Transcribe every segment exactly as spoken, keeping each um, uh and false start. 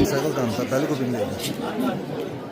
ས་ག་དང་ད་ལྟ་ལུག་པིན་ལས།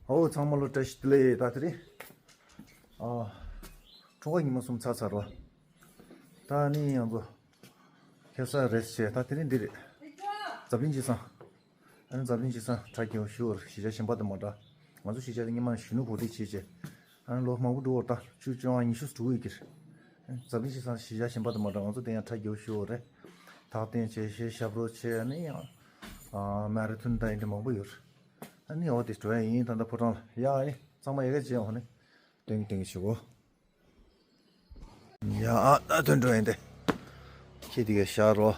ཨོ་ཚང་མ་ལོ་བཀྲ་ཤིས་བདེ་ལེགས། ད་དེ་རིང་ཨ་ཁྲོ་ཁ་ཉི་མ་གསུམ་ཚར་ཚར་བ། ད་ནི་ཡང་ཚོ་ཁེ་ས་རེས་བྱས། ད་དེ་རིང་འདི་རེད། འཛམ་གླིང་སྤྱི་བསང་། ཨ་ནི་འཛམ་གླིང་སྤྱི་བསང་གྲ་རྒྱས་པོ་ཞུ་བར། གཞིས་ཆགས་གཞན་པ་དང་མ་འདྲ། ང་ཚོ་གཞིས་ཆགས་དེ་སྔོན་མ་གཞོན་ནུ་གོ་སྒྲིག་བྱས་བྱས། ཨ་ནི་ལོ་མང་པོ་འགྲོ་བར་ད་བཅུ་བཅོ་ལྔ་ཉི་ཤུ་འགྲོ་གི་ཡོད་ཀྱི་རེད། འཛམ་གླིང་སྤྱི་བསང་གཞིས་ཆགས་གཞན་པ་དང་མ་འདྲ། ང་ཚོ་དེ་ཡང་གྲ་རྒྱས་པོ་ཞུ་བ་རེད། ཐག་འཐེན་བྱས་བྱས། ཞབས་བྲོ་བྱས། ཨ་ནི་ཡང་ཨ་མ་ར་ཐོན་དང་ཨེ་འདྲ་མང་པོ་ཡོད་རེད། ཨ་ནི་འོ་དེ་འགྲོ་ཡ་ཡིན། ད་ལྟ་ཕོ་བྲང་ལ་ཡ། ཨ་ནི་གཙང་མ་ཡ་ག་བྱས་འོ་ནི་སྟོན་གི་སྟོན་གི་བྱེད་གོ། ཡ་ཨ་ད་ཐོན་འགྲོ་ཡིན་ཏེ། ཁྱེད་དེ་ག་ཤར་རོ།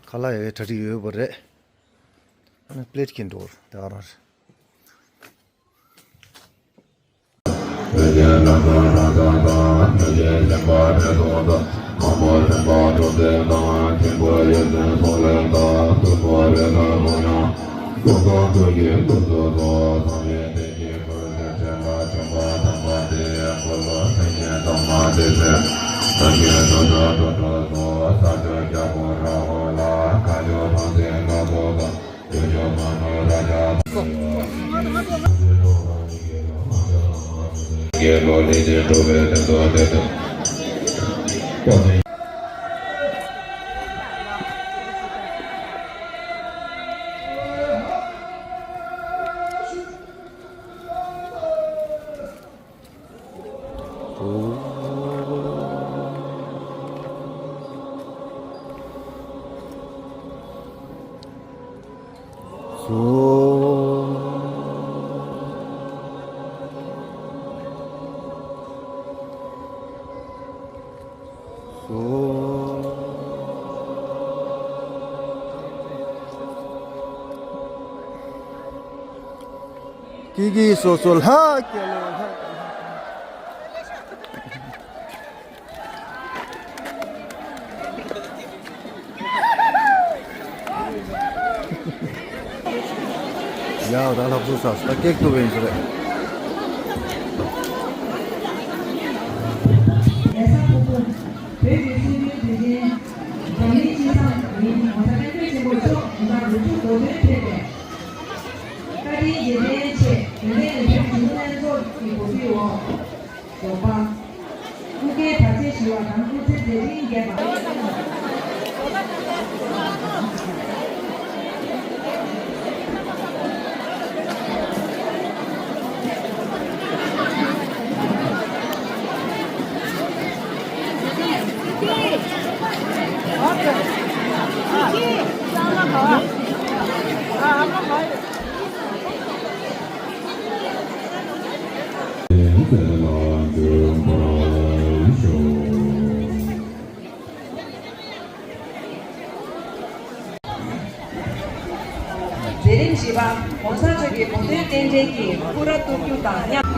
ཁ་ལག་ཡ་ག་གྲ་སྒྲིག་ཡོད་པ་རེད། ཨ་ནི་པླེ་ཊི་ཁྱེར་འགྲོ་དེ་ག་རང་རེད། ཀྱེ་ཀྱེ་སོ་སོ་ལྷ་ཀྱེ་ལོ་ལྷ། ཡ་ད་ལྷ་བཟོ་ས་ད་ཀེག་ཏུ་བེན་ཟེར། ལས་ས་ཕུ་ཕུ་བོད་ཀྱི་སྲིད་བྱུས་དེ་བཞིན་འཛམ་གླིང་སྤྱི་བསང་ཉིན་༸གོང་ས་༸སྐྱབས་མགོན་ཆེན་པོ་མཆོག་ཉིས་སྟོང་དྲུག་ཅུ་གོ་སྟོན་ཕེབས་པའི་བཀའ་དྲིན་རྗེས་དྲན་ཆེད་འོས་འཕེན་འོས་འཕེན་གཞོན་ནུ་ལྷན་ཚོགས་ཀྱི་གོ་སྒྲིག་འོག་འབྱོར་པ། སྐུ་སྒེར་བར་ཆད་ཞི་བ་དང་སྐུ་ཚེ་མཛད་འཕྲིན་རྒྱས་པ། མཛད་རིམ་བཞི་པ་༸གོང་ས་མཆོག་གི་དགུང་སྟོན་རྟེན་འབྲེལ་གྱི་སྐུ་ར་གཏུག་རྒྱུ་དང་མཉམ།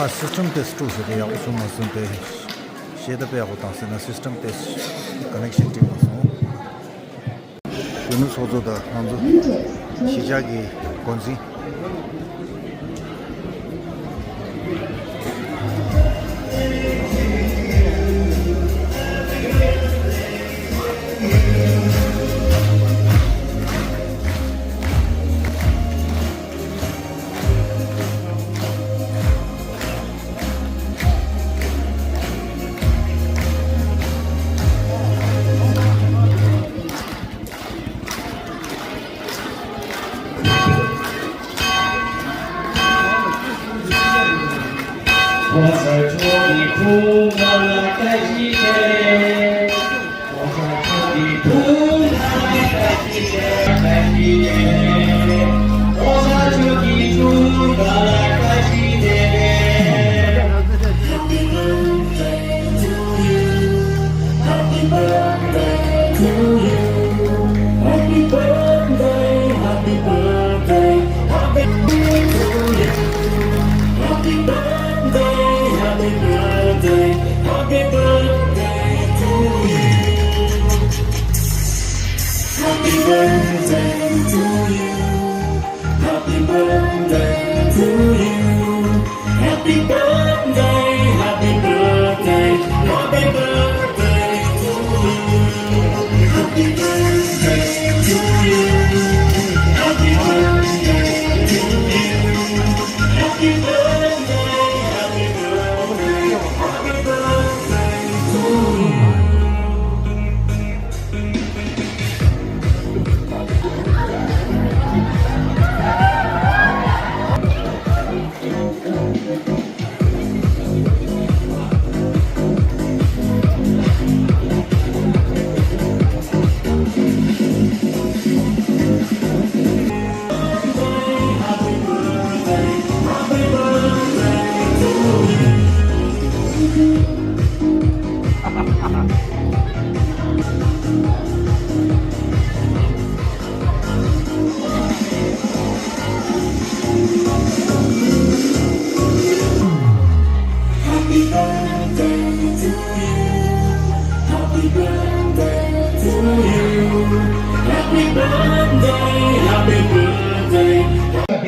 ཨ། སིས་ཊམ་ཊེ་སི་ཊི་ཟེར་དེ་ཡག་པོ་བྱུང་མ་སོང་། དེ་ཤེས་ད་དཔེ་ཡག་པོ་བཏང་ཟེར་ན། སིས་ཊམ་ཊེ་སི་ཊི་ཀ་ནེག་ཤན་འགྲིག་མ་སོང་། གཞོན་ནུ་ཚོགས་གཙོ་དང་ང་ཚོ་གཞིས་ཆགས་ཀྱི་འགོ་འཛིན།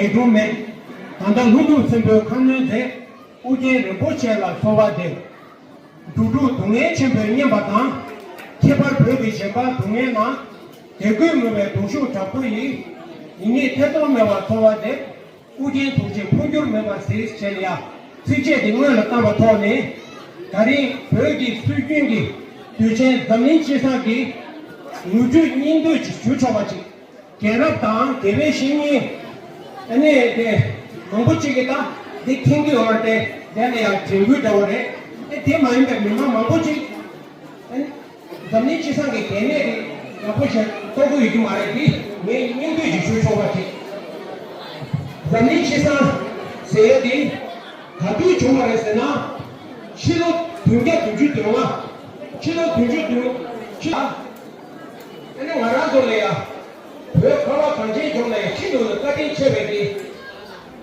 འདས་གྲོངས་མེད། ད་ལྟ་ལྷུན་གྲུབ་སེམས་དཔའི་ཁ་གནོན་མཛད། ཨོ་རྒྱན་རིན་པོ་ཆེ་ལ་གསོལ་བ་འདེབས། འགྲོ་དྲུག་སྡུག་བསྔལ་ཆེན་པོས་མཉེན་པ་དང་། ཁྱད་པར་བོད་ཀྱི་ཞེན་པ་སྡུག་བསྔལ་མང་། དད་གུས་མོས་པའི་གདུང་ཤུགས་དྲག་པོ་ཡིས། ཡིད་གཉིས་ཐེ་གཏོང་མེད་པར་གསོལ་བ་འདེབས། ཨོ་རྒྱན་ཐུགས་རྗེས་འཕོ་འགྱུར་མེད་པར་གཟིགས་བྱས་ལ་ཡ། ཚིགས་བཅད་འདི་སྔོན་ལ་བཏང་བའི་ཐོག་ནས། ད་རིང་བོད་ཀྱི་སྲོལ་རྒྱུན་གྱི་དུས་ཆེན་འཛམ་གླིང་སྤྱི་བསང་གི་ངུ་བསྟོད་སྙིང་བསྟོད་ཅིག་ཞུ་ཆོག་པ་ཅིག་རྒན་རབས་དང་དགེ་བའི་བཤེས་གཉེན། ཨ་ནི་དེ་མང་པོ་ཅིག་གིས་ད་འདི་མཁྱེན་གྱི་ཡོད་རེད་དེ། དེ་ལ་ཡང་དྲན་སྐུལ་འདྲ་བོ་རེད་དེ། དེ་མ་ཡིན་པའི་མི་མང་མང་པོ་ཅིག་ཨ་ནི་འཛམ་གླིང་སྤྱི་བསང་གི་གལ་གནད་དེ་ཡག་པོ་ཞིག་རྟོགས་ཀྱི་ཡོད་ཀྱི་མ་རེད་དེ། ངས་སྙིང་བསྡུས་ཤིག་ཞུ་ཆོག་པ་ཅིག་འཛམ་གླིང་སྤྱི་བསང་ཟེར་ཡས་དེ་ག་དུས་བྱུང་བ་རེད་ཟེར་ན། ཕྱི་ལོ་བདུན་བརྒྱ་བདུན་ཅུ་དོན་ལྔ། ཕྱི་ལོ་བདུན་ཅུ་དོན་ཕྱི་ལ། ཨ་ནི་ང་རང་ཚོ་ལ་ཡ། བོད་ཁ་བ་གངས་ཅན་ལྗོངས་ལ་ཡ་ཁྱི་ནང་ལ་བཀའ་དྲིན་ཆེ་བའི་གི།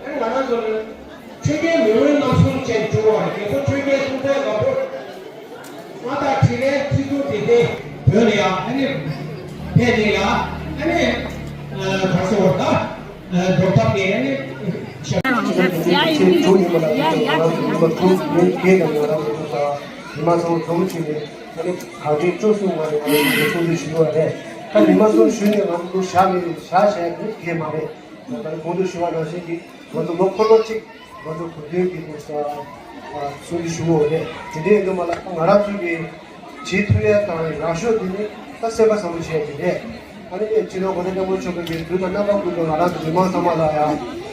ཨ་ནི་ང་རང་ཚོ་ལ། ཆོས་རྒྱལ་མེས་དབོན་རྣམ་གསུམ་ཅན་བྱུང་བ་རེད། རྒྱལ་པོ་ཆོས་རྒྱལ་གསུང་ཐུགས་ལ་བོད། མངའ་བདག་ཁྲི་ལས་ཁྲི་སྲོང་ལྡེ་བཙན་བོད་ལ་ཡ་ཨ་ནི། ཕེབས་ནས་ཡ་ཨ་ནི། ག་སོ་བ་ད། འགྲོ་ཐབས་ཀྱི་ཨ་ནི། ཡ་ཡ་ཡ། མི་མང་ཚོ་འཛོམས་བྱས་ནས་ཨ་ནི་ག་རེ་བཅུ་གསུམ་པ་ནས་ང་ཚོ་ཚོགས་འདུ་ཞུ་བ་རེད། ད་མི་མང་ཚོ་ཞུས་ནས་ང་ཚོ་བཞག་མི་བཞག་བྱས་ནས་ཡོད་མ་རེད། ད་ལྟ་གོང་དུ་ཞུ་བ་ནང་བཞིན་གྱི་ང་ཚོ་ལོ་འཁོར་ལོ་གཅིག་ང་ཚོ་གོ་སྟོན་གྱི་ཚོགས་འདུ་ཞུ་བ་རེད། དེ་འདྲའི་ཡིན་དུས་མ་ལ་ང་རང་ཚོ་གི་བྱེད་ཐུབ་ཡ་དང་ཡག་ཤོས་དེ་ནི་ད་སེམས་པ་བཟང་པོ་བྱས་དེ་རེད། ཨ་ནི་སྤྱི་ནོར་གོང་ས་སྐྱབས་མགོན་ཆེན་པོ་གིས་དུས་དང་རྣམ་པ་ཀུན་ཏུ་ང་རང་ཚོ་མི་མང་ཚང་མ་ལ་ཡང་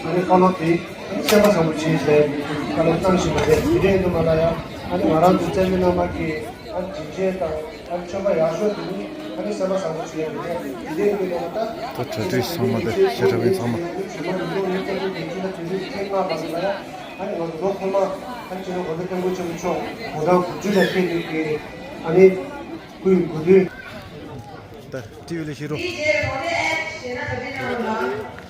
ཨ་ནི་བཀའ་སློབ་དེ་ཨ་ནི་སེམས་པ་བཟང་པོ་བྱེད་ཟེར་བཀའ་སློབ་གནང་བཞིན་པ་རེད། དེ་འདྲ་ཡིན་དུས་མ་ལ་ཡང་ཨ་ནི་ང་རང་ཚོ་བཙན་བྱོལ་ནང་མ་གི་ཨ་ནི་སྦྱིན་བྱེད་དང་ཨ་ནི་མཆོད་པ་ཡག་ཤོས་དེ་ནི་ཨ་ནི་སེམས་པ་བཟང་པོ་བྱེད་ཡ་དེ་རེད། དེ་འདྲ་ཡིན་དུས་ཡང་ད་ད་གྲ་སྒྲིག་ཚང་མ་དང་ཞལ་གྲངས་ཚང་མ། ཨ་ནི་ང་ཚོ་ལོ་འཁོར་མ་ཨ་ནི་སྤྱི་ནོར་གོང་ས་སྐྱབས་མགོན་ཆེན་པོ་མཆོག་དགུང་གྲངས་དགུ་བཅུ་ལ་ཕེབས་ཡོད་ཀྱི་ཨ་ནི་སྐུའི་དགུང་སྟོན། ད་ཊི་ཝི་ལ་ཤི་རོ། དེའི་རྗེས་རོགས་ལས་ཞེ་ན་བཀའ་དྲིན་གནང་རོགས་གནང་།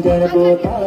གྲོགས་པོ་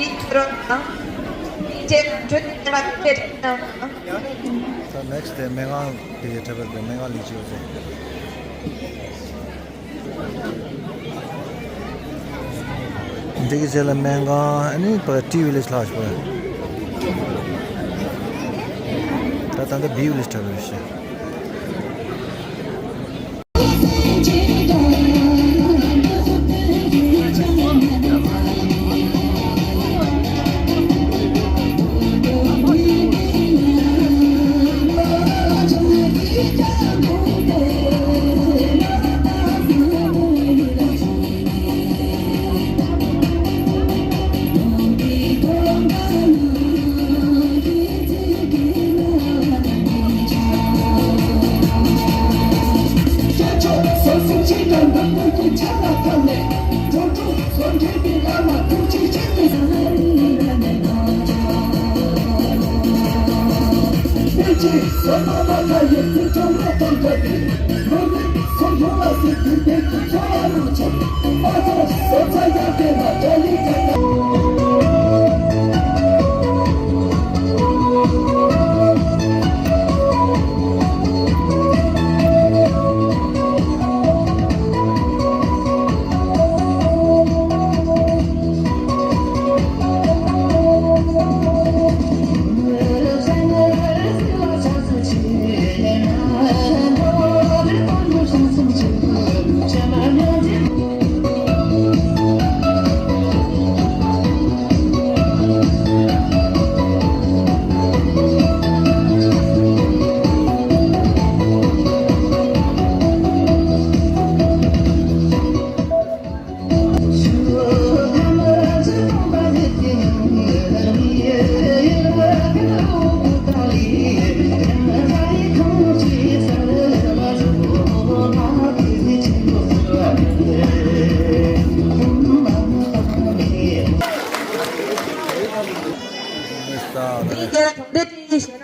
ཁྱེད་རང་དང་། ཁྱེད་རང་ཁྱོད་ཀྱི་ལ་ཁྱེད་རང་དང་། ད་next day སྨན་ཁང་དེ་གའི་འཁྲབ་པའི་སྨན་ཁང་ལས་བྱེད་ཡོད་ཚེ། འདི་གའི་རྗེས་ལ་སྨན་ཁང་ཨ་ནི་པ་ཏི་ཝི་ལེཇ་ལྷག་ཞིག་པ། ད་ད་ལྟ་བི་ཝི་ལེཇ་འཁྲབ་པའི་ཞིག་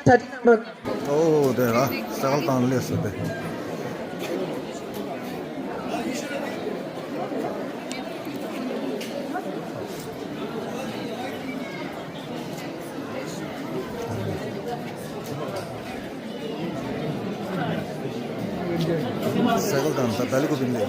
གྲ་སྒྲིག་གནང་རོགས། ཨོ་དེ་ལ་སེ་ཀལ་བཏང་སླེབས་སོང་སྟེ། སེ་ཀལ་དང་ད་ལི་ཀུ་པིན་ལེ།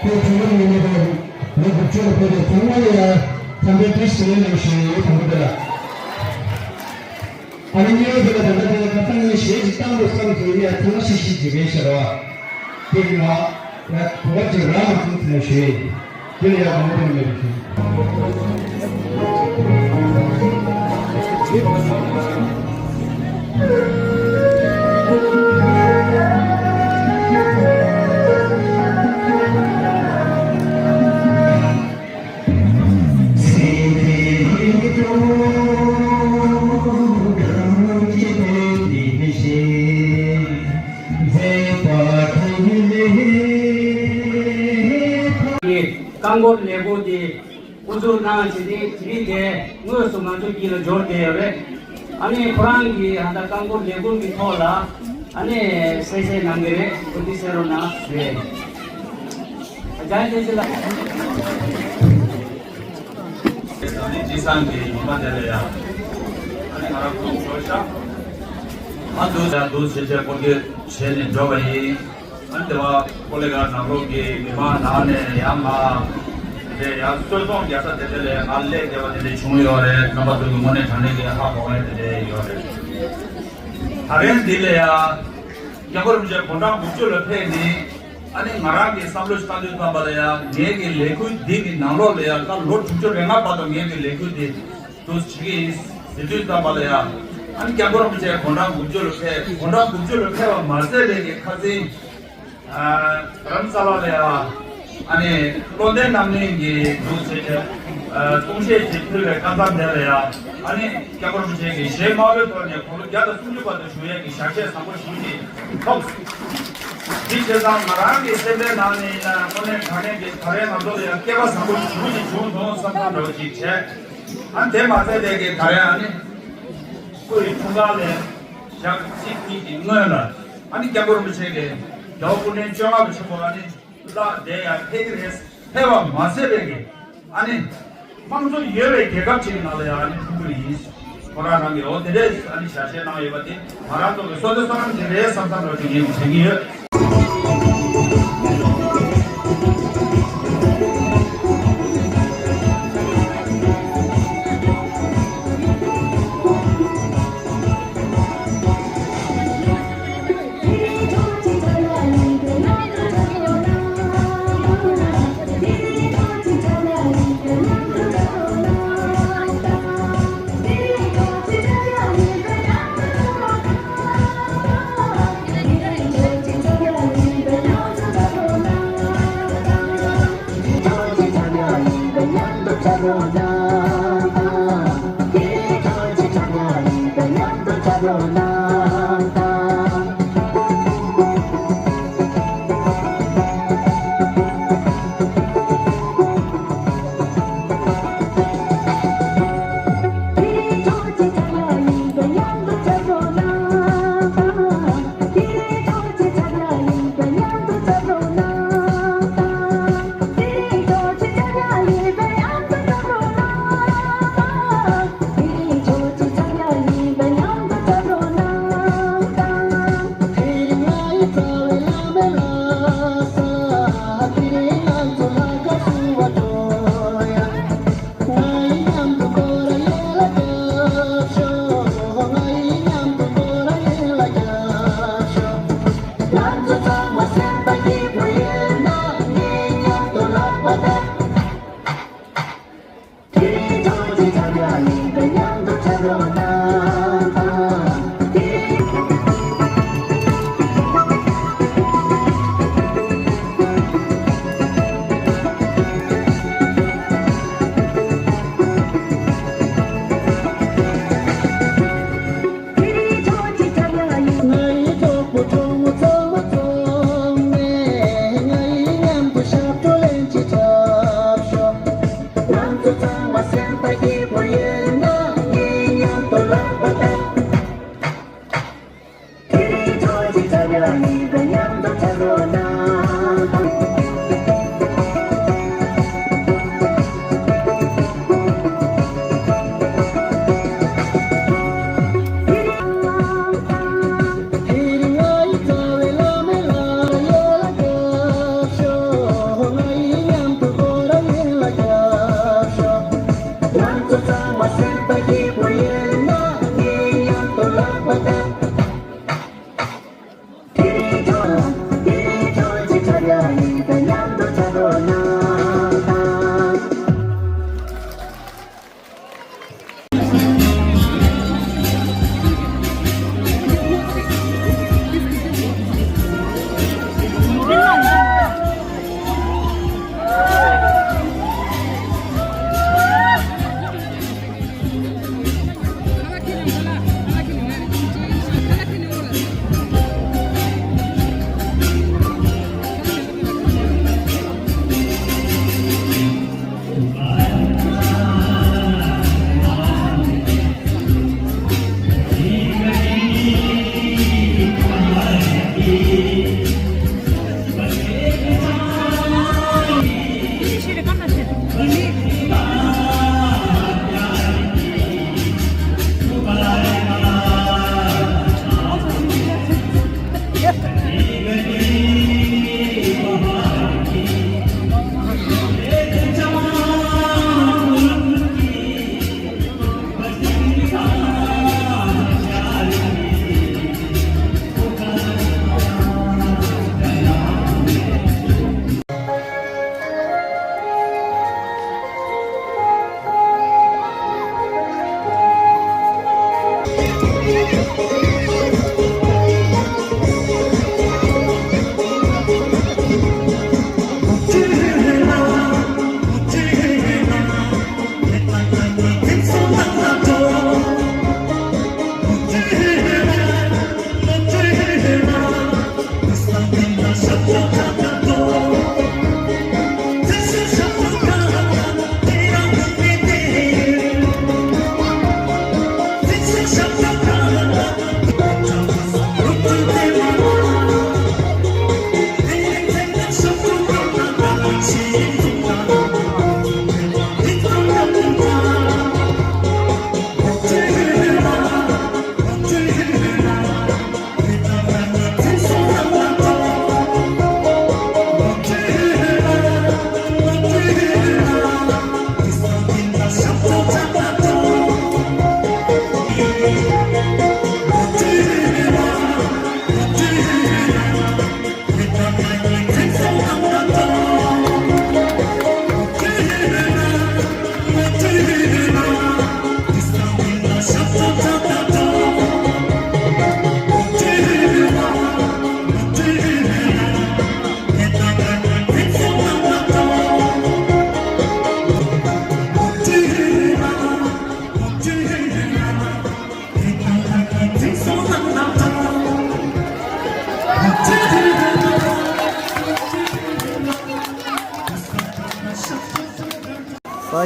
ཐོག་མར་ངོ་མ་དང་ལོ་དགུ་བཅུ་ལ་ཕེབས་པའི་ཚང་མ་ལ་ཡང་འཚམས་འདྲི་བཀྲ་ཤིས་བདེ་ལེགས་ཞུ་ཡི་དང་པོ་དེ་ལ། ཨ་ནི་གཉིས་པ་དེ་ལ་ད་ལྟ་དེ་ལ་ཁ་སང་ངས་གཞས་ཅིག་བཏང་འདུག་བསམ་སོང་། ཡིན་ཡང་ཚང་མ་ཤི་ཤི་ཅིག་རེད་ཤག་ར་བ། དེ་གི་ང་ཡ་གོ་བ་ཅིག་རག་མ་སོང་ཟེར་ནས་ཞུ་ཡི། དེ་ལ་ཡང་གོ་བ་དེ་ལ་མེད་པ་ཞུ། རྐང་འཁོར་ལས་ཁུངས་དེ་དབུ་འཛུགས་གནང་བྱས་ཏེ། དེ་རིང་དེ་དངོས་སུ་ང་ཚོ་དཀྱིལ་ལ་འབྱོར་བསྡད་ཡོད་རེད། ཨ་ནི་ཁོ་རང་གིས་ཨ་ད་རྐང་འཁོར་ལས་ཁུངས་ཀྱི་ཐོག་ལ་ཨ་ནི་གསལ་བཤད་གནང་གི་རེད། འོ་འདི་གསན་རོགས་གནང་ཞུ་ཡས། ཨ་ཅག་ཁྱེད་ཅི་ལ། ཨ་ནི་དེང་སང་གི་ཉི་མ་དེ་ལ་ཡང་ཨ་ནི་ང་རང་ཁོང་ཤོར་ཤག་ཨ་འདུག་ད་འདུག་བྱེད་བྱེད་སྐོར་སྐྱོད་བྱས་ནས་འགྲོ་བ་ཡིན། ཨ་ནི་དེ་བ་ཀོ་ལེ་གྷལ་ནང་ལོགས་ཀྱི་མི་མང་ནང་ནས་ཡང་ང་དེ་ཡང་གསོལ་སྟོན་རྒྱག་ས་དེ་འདྲ་ལས་ང་སླེབས་བསྡད་པ་དེ་འདྲ་བྱུང་ཡོད་རེད། རྣམ་པ་ཚོ་གི་དངོས་གནས་དྲང་གནས་ཀྱི་ཧ་གོ་མཁན་དེ་འདྲ་ཡོད་རེད། ད་རིང་འདི་ལ་ཡང་སྐྱབས་མགོན་རིན་པོ་ཆེ་དགུང་གྲངས་དགུ་བཅུ་ལ་ཕེབས་ནས། ཨ་ནི་ང་རང་གི་བསམ་བློ་ཞིག་བཏང་དུས་ཙམ་པ་ལ་ཡང་ངེད་ཀྱི་ལས་འགུལ་འདི་གི་ནང་ལོགས་ལ་ཡང་ད་ལོ་དྲུག་ཅུ་རེ་ལྔ་བར་དུ་ངེད་ཀྱི་ལས་འགུལ་འདི་འདུག་བྱེད་ཀྱི་ཡིན་ཟེར་དུས་ཙམ་པ་ལ་ཡང་། ཨ་ནི་སྐྱབས་མགོན་རིན་པོ་ཆེ་དགུང་གྲངས་དགུ་བཅུ་ལ་ཕེབས། དགུང་གྲངས་དགུ་བཅུ་ལ་ཕེབས་པ་མ་ཟད་པའི་གི་ཁ་སང་རྡ་རམ་ས་ལ་ལ་ཡང་ཨ་ནི་བློ་ལྡན་རྣམ་གླིང་གི་འདུག་བྱེད་ཀྱི་གསུང་བཤད་ཅིག་ཕུལ་བའི་སྐབས་མཚམས་དེ་ལ་ཡང་ཨ་ནི་སྐྱབས་མགོན་རིན་པོ་ཆེ་གིས་གཞས་དམའ་བོའི་ཐོག་ནས་དགུང་ལོ་བརྒྱ་དང་སུམ་ཅུ་བར་དུ་བཞུགས་ཡས་ཀྱི་ཞལ་བཞེས་བཟང་པོ་ཞེ་པོ་ཅིག་ཐོབ། འདི་བྱས་ཙང་ང་རང་གི་སེམས་པའི་ནང་ནས་ཡིན་ན་དངོས་གནས་དྲང་གནས་ཀྱི་ད་རེས་ང་ཚོ་ལ་ཡང་སྐལ་བ་བཟང་པོ་ཞེ་པོ་ཅིག་བྱུང་སོང་བསམ་བསམ་འདྲ་བོ་ཅིག་བྱས། ཨ་ནི་དེ་མ་ཟད་དེ་གི་ད་རེས་ཨ་ནི་སྐུ་ཡི་འཁྲུངས་སྐར་ལ་ཞག་གཅིག་གཉིས་ཀྱི་སྔོན་ལ་ཨ་ནི་སྐྱབས་མགོན་རིན་པོ་ཆེ་གིས་རྒྱལ་བ་སྐུ་ཕྲེང་བཅོ་ལྔ་པ་ཆེན་པོ་ཨ་ནི་ལ་དེ་ཡང་ཕེབས་ཀྱི་རེད། ཕེབས་པ་མ་ཟད་པའི་གི་ཨ་ནི་དམངས་གཙོ་ཡོད་པའི་རྒྱལ་ཁབ་ཅིག་གི་ནང་ལ་ཡང་ཨ་ནི་འཁྲུངས་ཀྱི་རེད། ཁོ་རང་རང་གི་འོ་དེ་འདྲས་ཨ་ནི་ཞལ་བཞེས་གནང་ཡོད་པ་དེ་ང་རང་ཚོ་གི་སོ་སོ་སོ་རང་གི་རེད་བསམ་བསམ་འདྲ་ཅིག་ངས་དྲན་གྱི་ཡོད།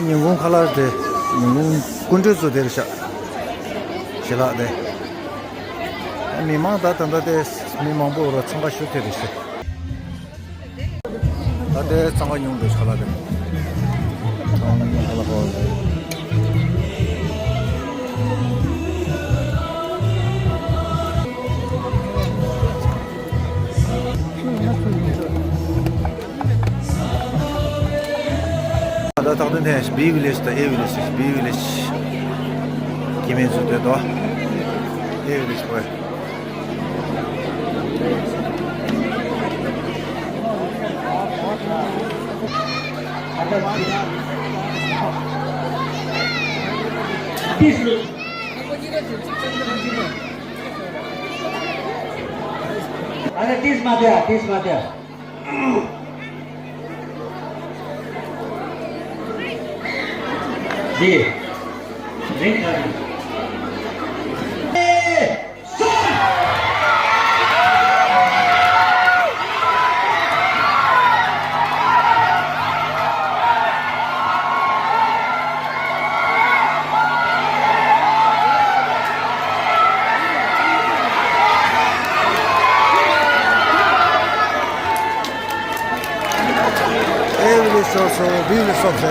ཉིན་གུང་ཁ་ལག་དེ། ཉིན་གུང་སྐུ་མགྲོན་ཚོ་དེར་བཞག་ཞལ་ལག་དེ། མི་མང་ད་ད་ལྟ་དེ་མི་མང་པོ་ར་འཚང་ཁ་ཤོར་དེ་རེད་ཤག་ད་ལྟའི་འཚང་ཁ་ཉུང་འདུག་ཁ་ལག་དེ། འཚང་ཁ་ཉུང་ཁ་ལག་ཧོ། ད་ལྟ་ཐོག་དོན་ཐེངས་B village དང་A village། B village གི་མི་ཚོ་དེ་དོ། A village པོ། अरे तीस मात्या, तीस मात्या। जी। A village སོགས་སོ། B village སོགས་སོ།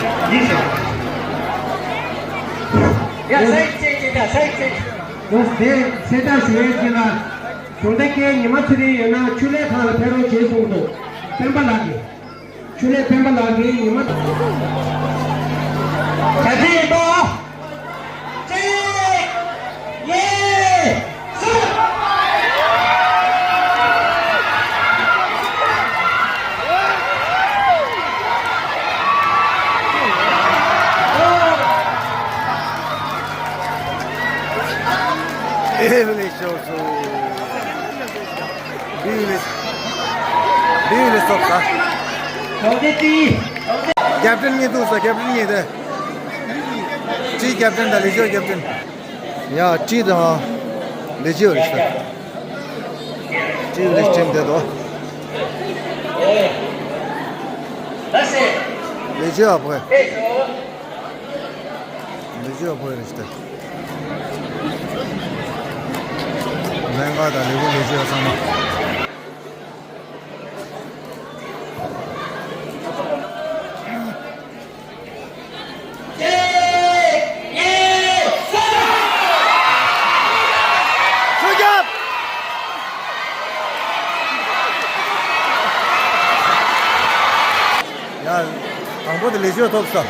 ཡ་སའིཌ་ཅེག་ཅེག་ཡ་སའིཌ་ཅེག་དེ་གསལ་བསྒྲགས་ཞུ་ཡས་ཅིག་ལ། གཞོགས་འདེགས་སྐྱེལ་ཉི་མ་ཚེ་རིང་ཡོད་ན་ཆུ་ལྷའི་ཁང་ལ་ཕེབས་རོགས་བྱེད་གསུངས་འདུག་སྤེན་པ་ལགས་ཀྱིས། ཆུ་ལྷའི་སྤེན་པ་ལགས་ཀྱིས་ཉི་མ། ག་ཚོད་ཡིན་པ། གཅིག་གཉིས། གསུམ། ཨེ་ལེ་ཤོར་སོང་། བི་ལེ། བི་ལེ་སོགས་ས། གྲོང་སྡེ་བཀྲིས། གྲོང་སྡེ། ཀེབ་ཊན་གཉིས་འདུག་ས། ཀེབ་ཊན་གཉིས་དེ། བཀྲིས་ཀེབ་ཊན་དང་ལི་ཅོ་ཀེབ་ཊན། ཡ་བཀྲིས་དང་ལི་ཅོ་རེད་ཤག་བཀྲིས་ལི་ཊིམ་དེ་དོ། ལི་ཅོ་ཨ་ཕོ། ལི་ཅོ་ཨ་ཕོ་རེད་ཤག་ལན་ཀ་དང་ལི་ཀོ་ལི་ཅོ་ཚང་མ། ཡ། དང་པོ་དེ་ལས་ཆོད་ཐོབ་ས།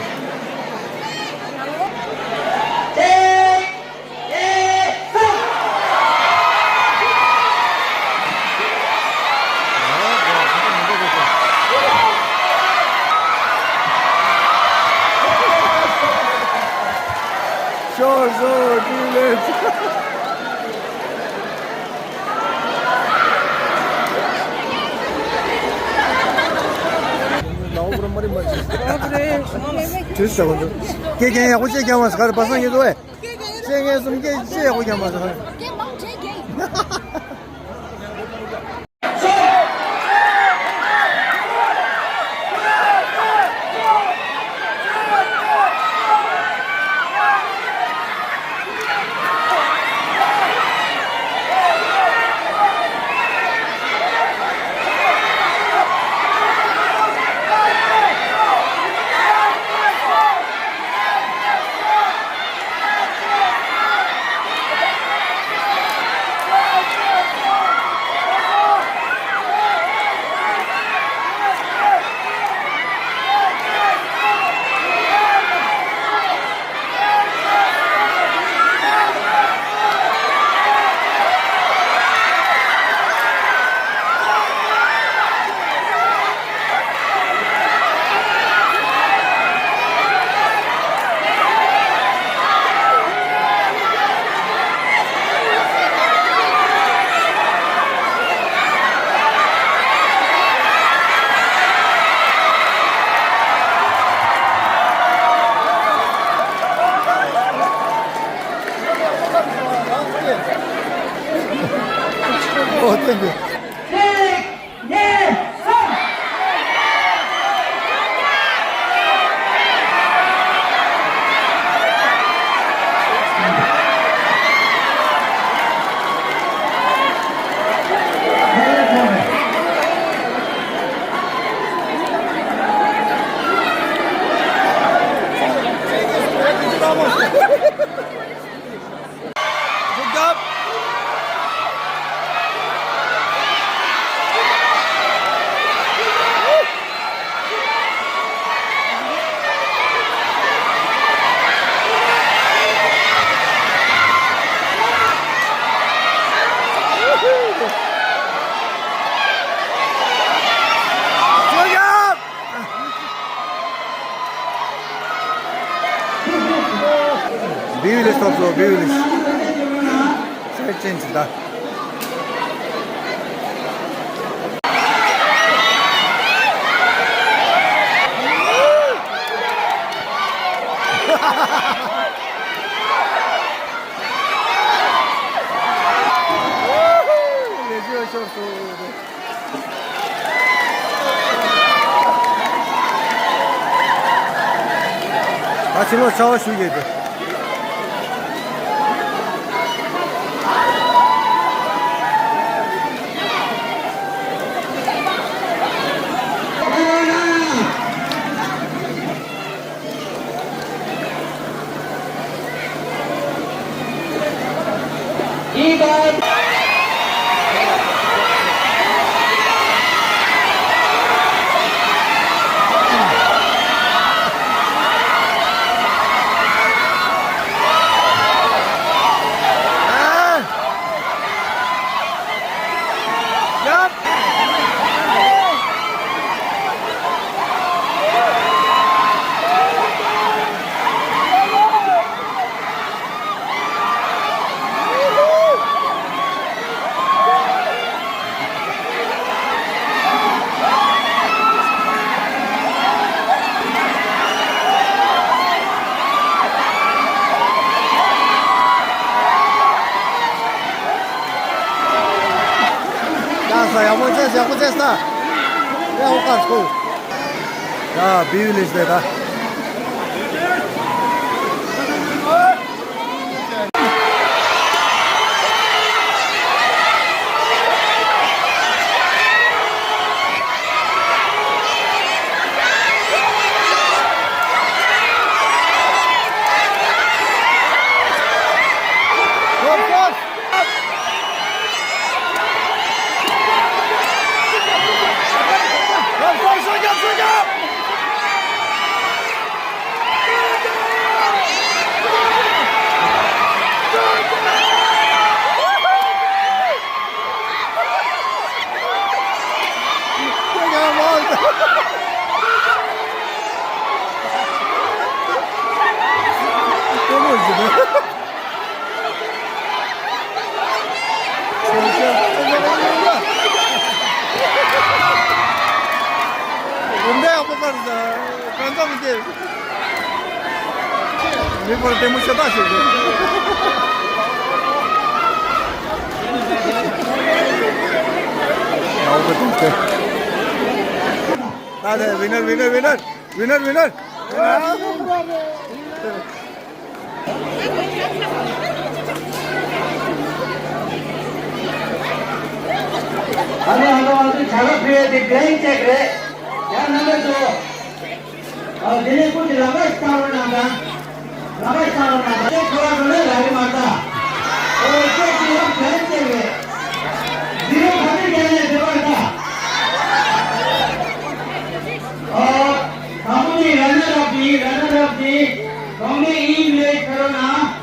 Sure, sure, do this. ཁྱེད་ཀྱང་ཡག་པོ་ཅིག་རྒྱབ་མ་ཟེར། ག་རེ་པ་སངས་ཀྱི་འདུག་ཨེ། ཁྱེད་ཀྱང་གསུམ་ཀྱེ་ཅི་ཡག་པོ་རྒྱབ་མ་ཟེར། Oh, thank you. གཅིག་གཉིས། གསུམ། བི་བི་ལེ་སྟོབས་སོ་བི་བི་ལེ། སའིཌ་ཅན་གྱི་ད། ལས་བྱེད་ཤོར་སོང་། ད་ཕྱི་ལོགས་ཆར་པ་ཞུ་གི་འདུག་ཡག་ས་ཡག་པོ་བྱས། ཡག་པོ་བྱས་ས། ཡག་པོ་བཀར་སོང་། ཡ་བི་བི་ལེ་ཤི་དེ་ད། མི་བར་ལྟད་མོ་ཤ་སྟག་ཞིག་རེད། ད་དེ་winner, winner, winner, winner, winner. ཨ་ནི་ཨ་ནི་ཨ་ནི་བྱ་དགའ་ཕུལ་ཡས་དེ་blank cheque རེད། ཡང་རྣམ་པ་ཚོ། ཨ་དེ་ནས་ཁོ་གི་ལག་པ་བཏང་རོགས་གནང་དང་། ལག་པ་བཏང་རོགས་གནང་དང་། ཁོ་རང་ཚོ་ལ་ལབ་ཀྱི་མ་རེད་ད། ཨོ་ཁྱོད་ཀྱི་ལག་blank cheque རེད། zero ག་ཚོད་རྒྱག་ནས་བསྡད་པ་རེད་ད། ཨོ། དང་པོ་ནི་runner up ཡིན། runner up ནི་གྲོང་སྡེ་ཨིན་ལེ་ཁ་རོ་ན།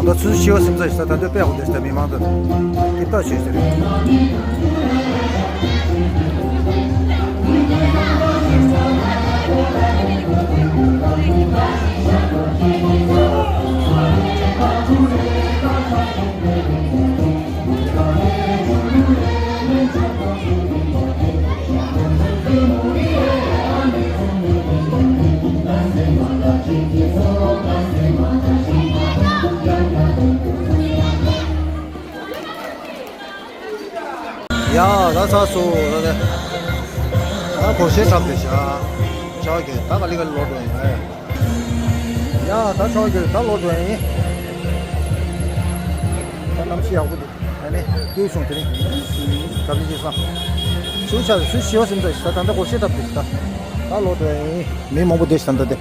ད་ཚུར་ཤི་བ་སེམས་ཚ་ཞིག་ད་ད་འདོད་པས་ཧོ་དེ་ད་མི་མང་ད་ཏིབ་ཏག་ཤོས་ཟེར། ཡ་ད་ཚར་སོང་། ད་ད་ད་སྒོར་གཞས་འཁྲབ་དེ་བཞག་ཆོག་གི། ད་ག་ལེ་ག་ལེ་ལོག་འགྲོ་ཡིན། ཡ་ད་ཆོག་གི། ད་ལོག་འགྲོ་ཡིན། ད་གནམ་གཤིས་ཡག་པོ་འདུག་ཨ་ནི་སྐྱིད་སོང་། དེ་རིང་ག་ལེ་ཅི་སང་ཚུར་ཆ་ཚུར་ཤི་བ་སེམས་ཚ་ཞིག་ད་ད་ད་སྒོར་གཞས་འཁྲབ་དེ་ཞིག་ད་ད་ལོག་འགྲོ་ཡིན། མི་མང་པོ་དེ་ཞིག་ད་ད་དེ།